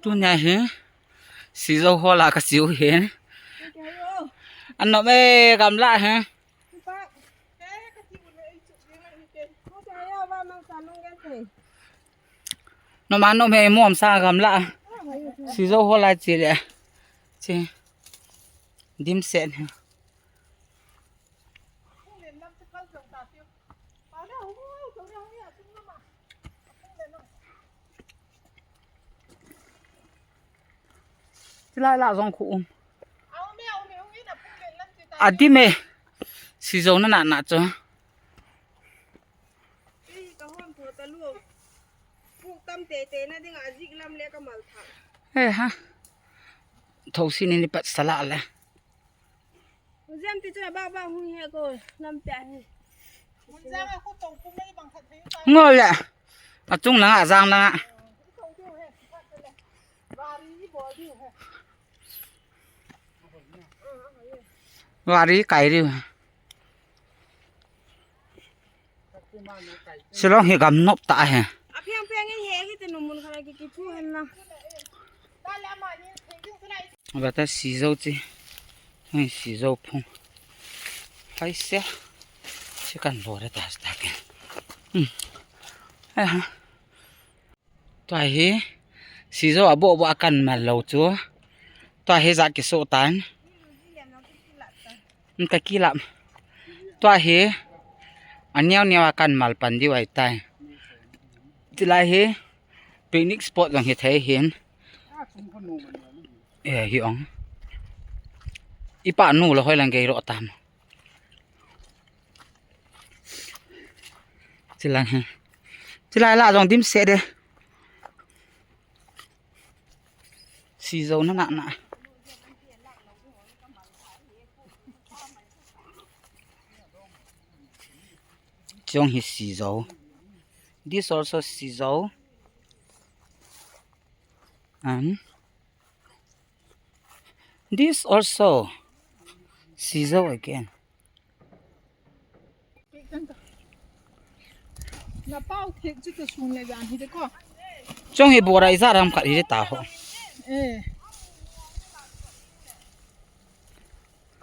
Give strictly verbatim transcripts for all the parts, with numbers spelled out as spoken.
Tunia hi, Sijo hola kasiu hi. Anom e, gamla hi. Nom anom e, mom sa gamla. Sijo hola chi le. Chi. Dimset hi. Chilai lah jong khu um. Adim e. Sijo nana na chu. He ha. Thosi ni ni pat sala le. Jam ti chu ba ba hung he ko lam pia he. Ngo le. Achung langa, ajang langa. Gari kai diu. Shillong hi gam nop tah ahi. Apheng pheng in he hi te numun khala ki ki phu hen na. Bata Sijo chi. Hei Sijo phung. Hai sia. Chi kan lo re ta ta ke. Hmm. Ai ha. Tua hi, Sijo aboh boh a kan mal lou chu. Tua hi ja kisoh tan. Ka kilap. Tua hi, aneo neo a kan mal pan diu ahitai. Chilai hi, picnic spot jong hithei hin. Eh, hi ong. Ipa nu la hoi lang gei ro tam. Chilang hi. Chilai lah jong dimset e. Sijo nana na. Chong hi Sijo. This also Sijo. And this also Sijo again. Na pau thik chu te sun le jan hi de ko. Chong hi bora ija ram khat hi de ta ho. Eh.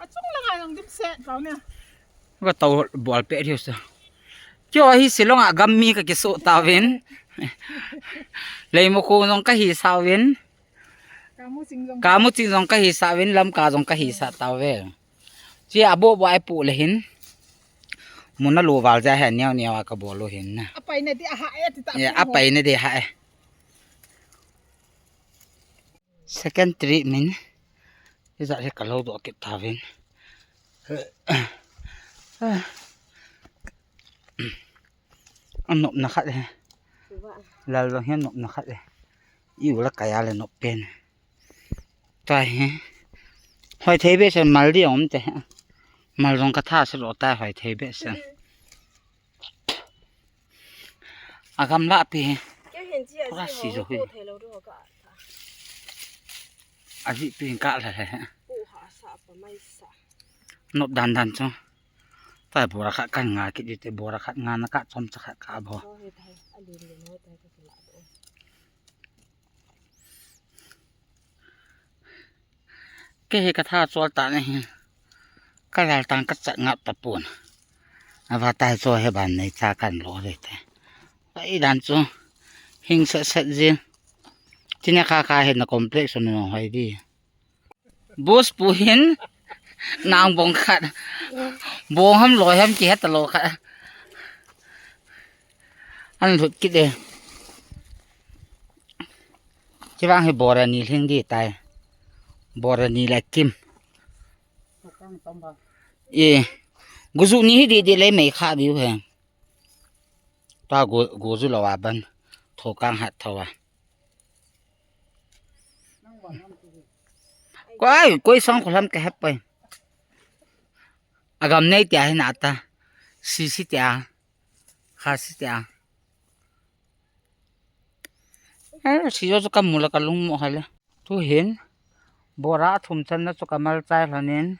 Achung langa jong dimset pau ne. Ka tau bol pe riu sa. Kio hi Shillong a gam mi ka kisu tauvin. Leimo khu jong ka hisa uvin. Kamu ching jong ka hisa uvin, Lamka jong ka hisa tauve. Chi aboh boh a ipu le hin. Muna lo val ja he neo neo a ka bol u hin na. Apai na di aha e ti ta. Ya, apai na di ha e. Second treatment. Ija he ka lo doh kit tauvin. Anopna khat e. Lal jong hi anopna khat e. I u la kaya le nop pen. Tua hi. Hoi thei be sen mal di om te. Mal jong ka tha se lo ta hoi thei be sen. Agam la pi. Pura si jo hi. Aji pi ka la he. Nop dan dan chu. Tai bora khat kan nga kit di te bora khat nga na ka chom cha khat ka bo. Kei hi ka tha chol ta na hi. Ka lal tang ka chat ngap ta pon. Ava tai cho he ban nei cha kan lo re te. Ka i dan chu hing set set jin. Tina kha kha he na complex no hoi di. Bus pu hin nang bong khat. Bong ham loi ham ki het lo khat. An lut kit e. Chi vang hi bora ni hling di tai. Bora ni la kim. E. Guzu ni hi di di le mei kha diu he. Ta gu, guzu lo wa ban. Tho kang hat tho wa. Koi, koi sang ko lam ke hep pai. Agam nei tia hi na ta. Si si tia. Kha si tia. Eh, si jo chu ka mu la ka lung mo ha le. Tu hin. Bora thum chan na chu ka mal chai lhonin.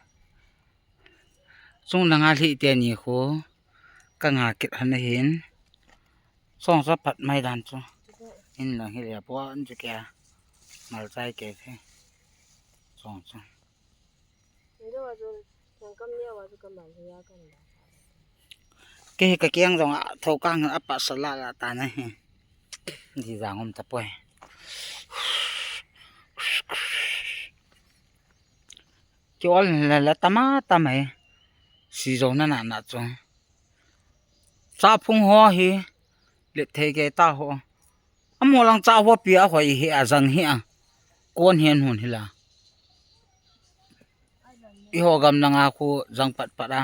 Chung langa lhi te ni khu. Ka nga kit lhon ahin. Song sa pat mai dan chu. In lang hi le po an chu kia. Malchai kei the. Chong chong. Kei hi ka kiang jong a tho kang a pa sa la la ta na hi. Di jang um ta poi. Ki ol la la tama tama hi. Si jo na na na chu. Cha phung ho hi. Let thei ke ta ho. Amo lang cha ho pi a hoi hi a jang hi a. Kon hian hun hi la. I ho gam nanga khu jang pat pat a.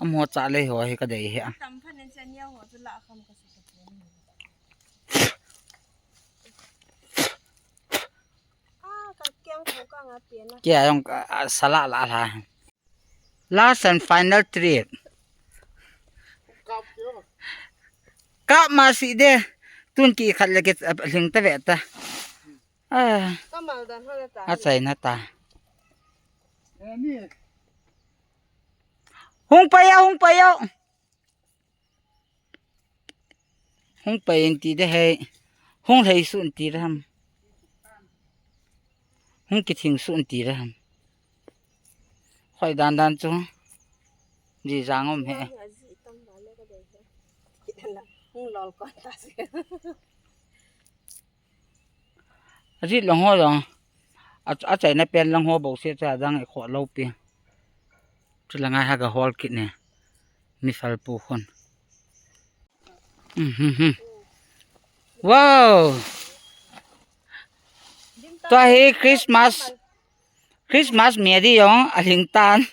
Amo cha le ho hi ka dei hi a. Tam phan in chen yau ho chu la kham ka sa ka chen. Ah, ka kiang ko ka nga pi na. Kia jong, ah, sala la la. Last and final trip. Kap ma si de. Tun ki khat le ke, ah, hling ta ve ta. Ah. Kamal dan hana ta. A chai na ta. Hung pa ya, hung pa ya. Hung pai in ti de hei. Hung lhei su in ti de ham. Hung kithing su in ti de ham. Khoi dan dan chu. Ji jang um he. Hung lol kon ta si. Ajit lang ho jong. A, a chaina pen lang ho bo se cha jang e kho lo pi. Chu la ngai ha ka hol kit ne. Mi fal pu khun. Mhm. Wow. Tua hi Christmas. Christmas mi a di jong a hling tan.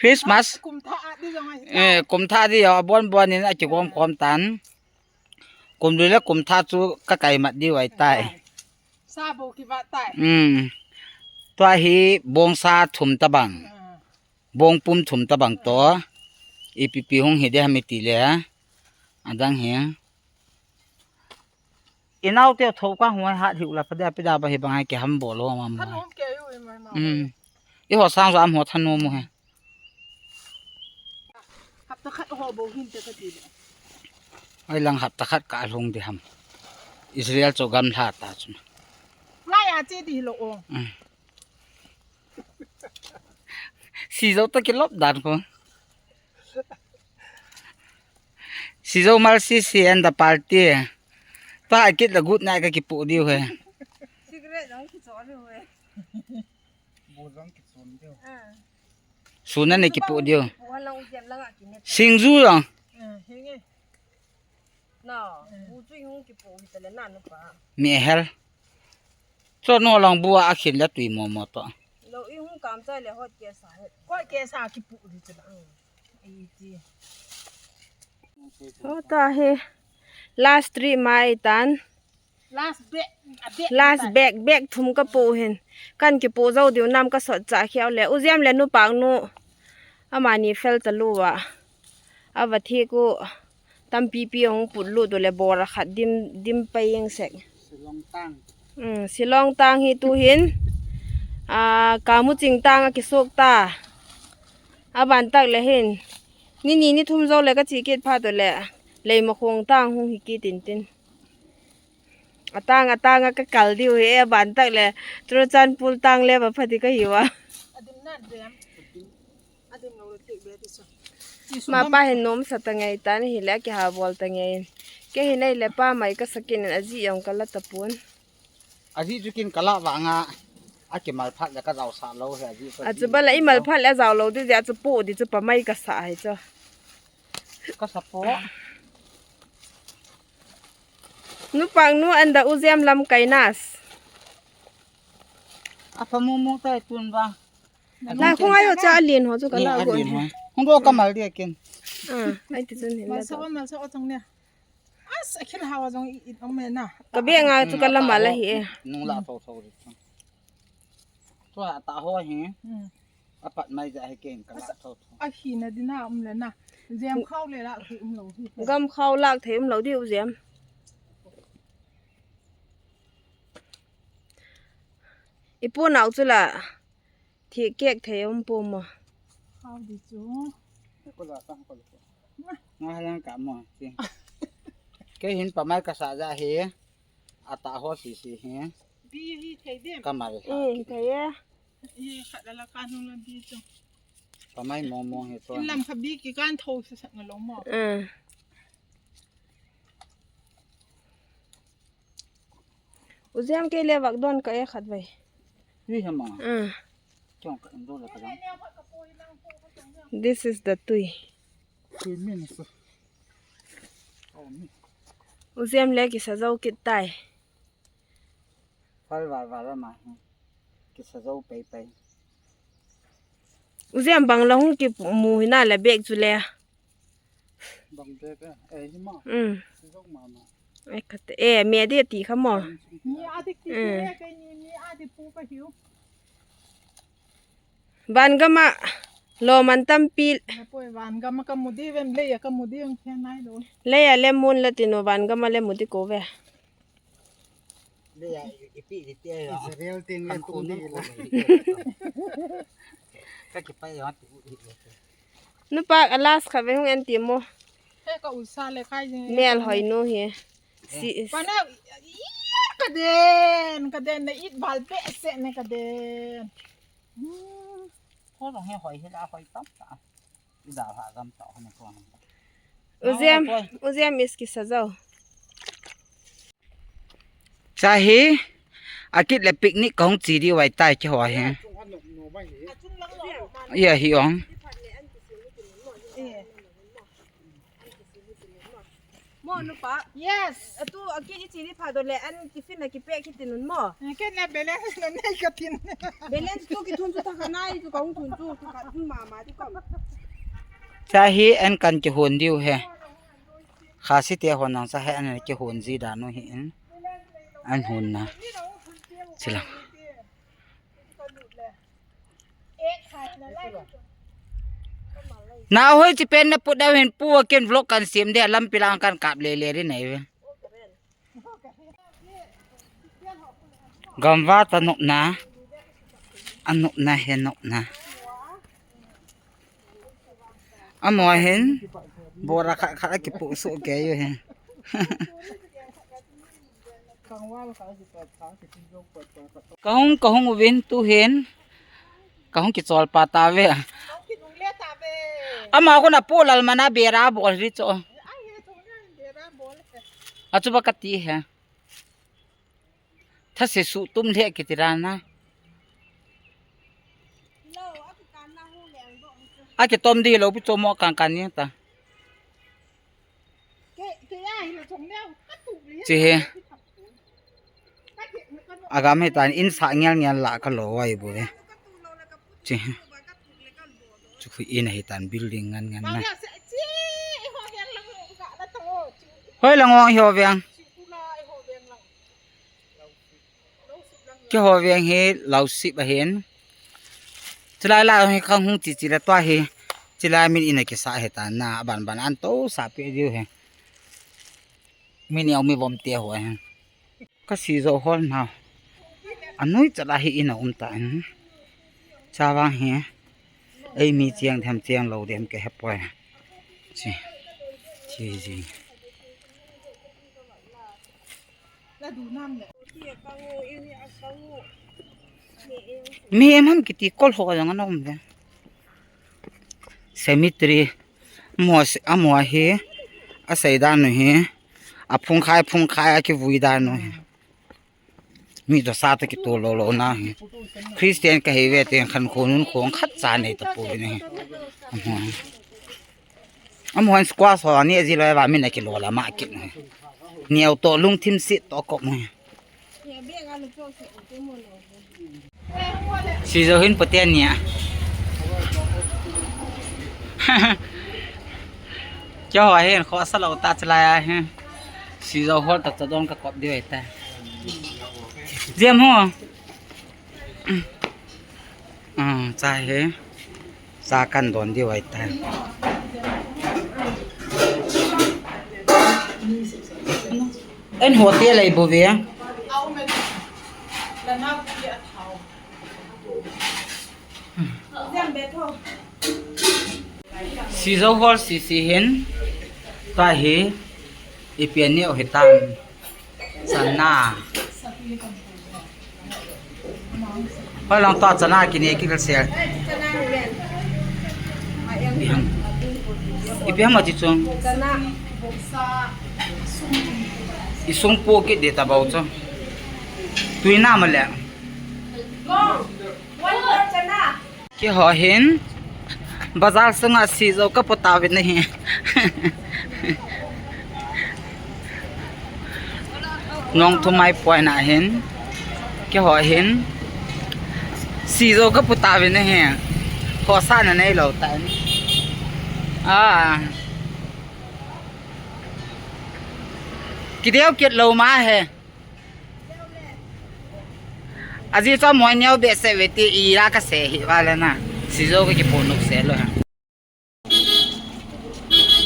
Christmas. Kum tha a di jong a hi. Eh, kum tha di jong a bon bon in a kigom khom tan. Kum lui le kum tha chu ka kai mat di vai tai. Sa bo ki va tai. Hmm. Tua hi bong sa thum ta bang. Ah. Bong pum thum ta bang to. Ipi pi hung hi de ham i ti le. Adang hi. I nau te tho ka huai hat hiu la pa da pi da ba hi bang hai ke ham bo lo ma ma. Kan hom ke yu i mai ma. Hmm. I ho sang zo am ho than no mu he. Hapta khat ho bo hin te ka ti le. Ai lang hapta khat ka lhung di ham. Israel chu gam lha ta chu. Lai a che di lo o. Hmm. Si zo ta ki lop dan ko. Si zo mal si si and the party. Ta kit la good night ka ki pu diu he. Cigarette jong ki chol diu he. Bo jong ki chol diu. Ah. Suna ne ki pu diu. Pu ha lang u jam lang a ki ne. Singju jong. Ah, henge. Na, bu chu hung kipu hi tale na nu pa. Mi hel. Cho no lang bu a khin la tui mo mo to. Lo i hung kam chai le hot ke sa he. Hot ke sa kipu di chu la. Ei ti. Ho ta he. Last trip mai tan. Last bag, a bag. Last bag, bag thum ka pu hin. Kan kipu zo diu nam ka sot cha khiau le. U Ziam le nu Pang nu. Amani fel ta lu a. A va thi ku tampi pi hong put lut u le bor a khat dim, dim pai ing sek. Silong tang. Um, Silong tang hi tu hin. A, Kamuching tang a kisuk ta. A van tak le hin. Ni ni ni thum zo le ka chi kit phat u le. Leimakhong tang hung hi kit in tin. Atang, atang a ka kal diu hi, e, a ban tak le, Churachandpur tang le, va pha di ka hiu a. Adim na dem. Adim lo le thik be ti so. Ma pa hin nom sa ta ngai ta ni hi le, ki ha bol ta ngai. Ke hi nei le pa mai ka sakin in aji jong ka la ta pun. Aji chu kin ka la vang a, a ki mal phat le ka zau sa lo hi aji chu. A chu ba la i mal phat le a zau lo di, di a chu pu di chu pa mai ka sa hi chu. Ka sa po. Nu Pang nu and the U Ziam lam kai nas. A pha mu mu tai tun ba. Lai khong ayo cha alin ho chu ka la go. Hung do ka mal dia kin. Ah, ai ti chun hin la. Mal sa, mal sa o chang ne. As a khil hawa jong i, i ong me na. Ka be nga chu ka la mal a hi e. Nung la tho tho ri. Tua ta ho hi. Hmm. A pat mai ja hi ken ka la tho tho. A hi na di na um le na. Jam khau le la ki um lo hi. Gam khau lak thei um lo di u Ziam. I pu nau chu la. Thi kek thei um pu mo. Khau di chu. Ko la ta ko la. Nga lang ka mo. Ke hin pa mai ka sa ja hi. Ata ho sisi hi. Bi hi thei dem. Kamal ha. Hmm, thei e. Ye khat la kan hung la bi chu. Kamai mong mong hi to. In lam kha bi ki kan tho sa sa ngalong mo. Hmm. U Ziam kei le vak don ka e khat vai. Tui hama. Hmm. Chong ka in do la ka dang. This is the tui. Tui min sa. Oh, min. U Ziam le kisa zo kit tai. Fal val val ma. Kisa zo pei pei. U Ziam bang la hung kimu hi na la bek chu le. Bang bek a, eh, hi ma. Mm. Zo ma ma. Ai kate, eh, me de ti kha mo. Ni a dik ti. Mm. Ke ni, ni a dik pu ka hiu. Van gam a lo man tampi. Poi van gam a ka mu di vem le ya ka mu di ang khen nai lo. Le ya le mun la ti no van gam a le mu di ko ve. Le ya, i, ipi, ipi, ya. Israel tin le kum ni la. Ka kipai ya, ti, i, i, i. Nupa, a last kha ve hung en ti mo. He ka usa le khai jing. Mel hoi nu hi. Si is. Pana, iya ka den, ka den na it bal pe se ne ka den. Hmm. Ko dong he hoi he la hoi tam ta. Ida ha gam ta hon ko. U Ziam, U Ziam is kisa zo. Cha hi, akit le picnic kahung chi di vai tai ki ho hi. Ya hi ong. Mo nupa. Yes. Atu aki ichi ni pha do le an tiffin na kipe kitin nun mo. Ken na balance na nei katin. Balance tu kithun chu ta khanai chu kong thun chu tu khat thun mama ti kom. Cha hi an kan kihon diu he. Khasi te hon nang cha he an kihon ji da nu hi in. An hon na. Chila. Na hoi chi pen na put dau hin pu a ken vlog kan sim de lampi lang kan kap le le ri nei ve. Gamva ta nopna. A nopna he nopna. Amo hin bora khat khat a kipu su ke yo he. Kahung, kahung uvin tu hin. Kahung kichol pa ta ve. Ama ko na pu lal mana bera bol ri cho. Achu ba kati he. Thase su tum le kiti rana. Akitom di lo pi cho mo kan kan ni ta. Chi he. Agam he tan in sa ngel ngel la ka lo wai bu he. Chi he. Chu khu in he tan building ngan ngan na. Hoi lang ong ho veng. Ki ho veng hi lausip ahin. Chulai la hi khang hung chi chi la tua hi. Chulai min in a kisa he ta na ban ban an to sa pe diu he. Min yau mi vom te ho he. Ka si zo hol na. Anui chala hi in a um ta in. Chawang hi. Ei mi chiang them chiang lo dem ke he poi. Chi. Chi ji. Mi em ham kiti kol ho jong ana um ve. Cemetery. Mo se, amo hi. A sei dan nu hi. A phung khai, phung khai, a kivui dan nu hi. Mi to sa ta kito lo lo na hi. Christian ka hi ve te khan khonun khong khat cha nei ta po ni. Amo. Amo han squash ho ni ji lo va min a kilo la ma ki. Ni auto lungthim sit to ko mo. Si zo hin pate ni a. Kyo ho hin kho sa lo ta chala ya hin. Si zo hol ta ta don ka kop di ve ta. Ziam ho. Ah, cha he. Cha kan don di vai ta. En hotel ai bo ve. Si zo hol si si hin. Ta hi. Ipi ani o hitam. Chana. Hoi lang tua chana kine kikal sel. Ipi ham, ipi ham ati chung. Isung po kit de ta bau chu. Tui na ma le. Keiho hin bazar sunga sijo ka pu tauvin ahi. Nong thumai poi na hin. Keiho hin sijo ka pu tauvin ahi. Khohsahna neilou tan. Ah. Kideu kit lou ma he. Ajeh chu amahon neo behseh uve ti ila kasei hi vale na. Sijo ka kipoh nop seh lou ha.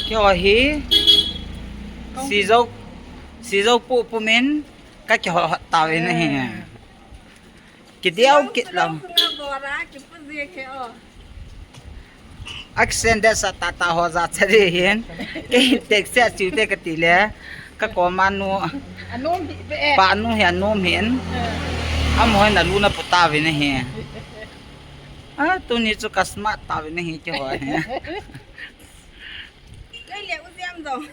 Keiho hi sijo, sijo pu pumin ka kihot tauvin ahi. Kideu kit lou. Action de sa tata ho ja chari hin. Kei hin text a chiu te kati le. Ka koma nu. Anom hi be. Pa nu hi anom hin. Eh. Amahon alu na pu tauvin ahi. Ah, tuni chu ka smart tauvin ahi keiho hi. Lei le u jam dong.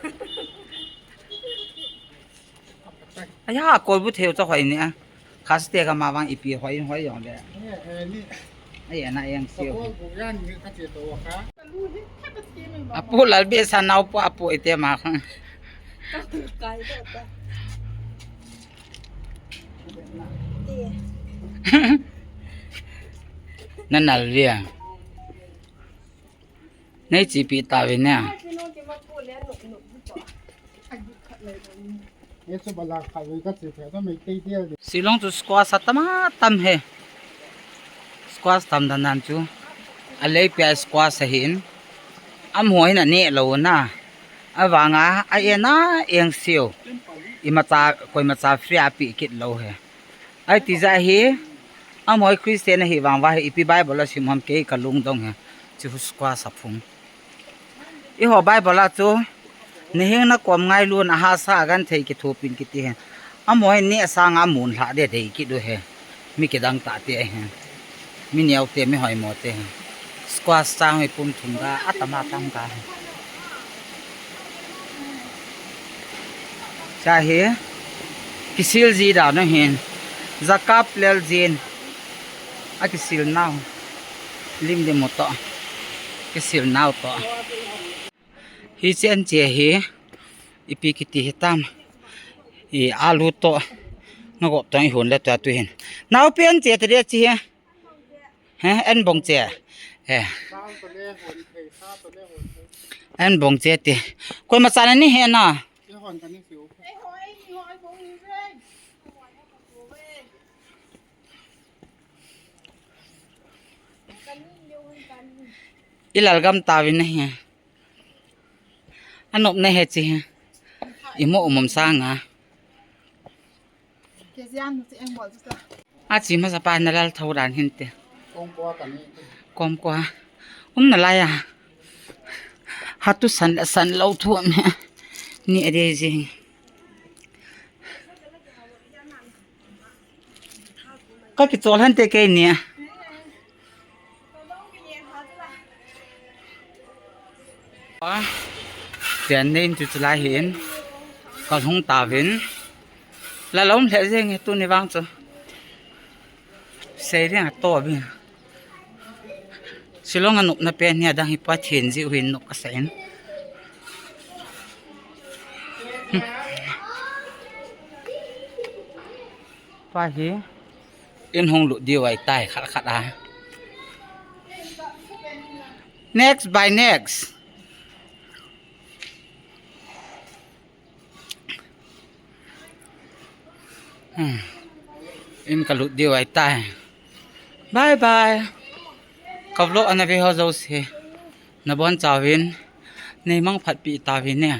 Aya, kolbu theu chu hoi ni a. Khaste ka ma vang ipi hoi hoi jong le. Ai, ana eng siu. Apu Lalbehseh nao pu apu ite ma khang. Na nal ria. Nei chipi tauvin a. Shillong chu squash atam atam he. Squash tam dan dan chu. Alei pia squash ahin. Amaho hin aneh lou na. Avanga a ena eng siu. Imacha, koimacha free a pe kit lou he. Ahi ti jeh hi, amaho Christian ahi vang uva hi, ipi Bible a sim ham kei ka lungdong hi, chu squash aphung. Eiho Bible a chu, nahing nakom ngailun ahahsa a genthei kithopin kiti hi. Amaho hi neh sanga mun lhah ding dei kit u hi, mi kidang tah te hi. Mi neo te, mi hoimo te. Squash chang hi pum thum ga, atam atam ga. Cha hi, kisil ji dan u hin. Jakap lel jin. Akisil nau. Lim lim u toh. Kisil nau toh. Hiche an che hi. Ipi kiti hitam. I alu toh. Nagop toh ihon le tua tu hin. Naopi an che te de chi hi. He, an bong che. He. An bong che ti. Koimacha na ni he na. I lalgam tauvin ahi. Anop na he chi hi. Imo umum sanga. Achi masa pa na lal thau dan hin te. Kom kua. Um na lai a. Hatu san, san lou thu ne. Ni a dei ji. Ka kichol han te kei ni. Tian nei chu chulai hin. Ka hung tauvin. La lom lheh jeng e tuni vang chu. Sei ding a to bi. Shillong a nopna pen hi adang hi Pathen jeh u hin nop ka sa in. Pa hi in hung lut diu ahi tai khat khat a. Next by next. Hmm. In ka lut diu ahi tai. Bye bye. Ka vlog ana ve ho jouse. Na bon chauvin. Nei mang phat pi tauvin ne.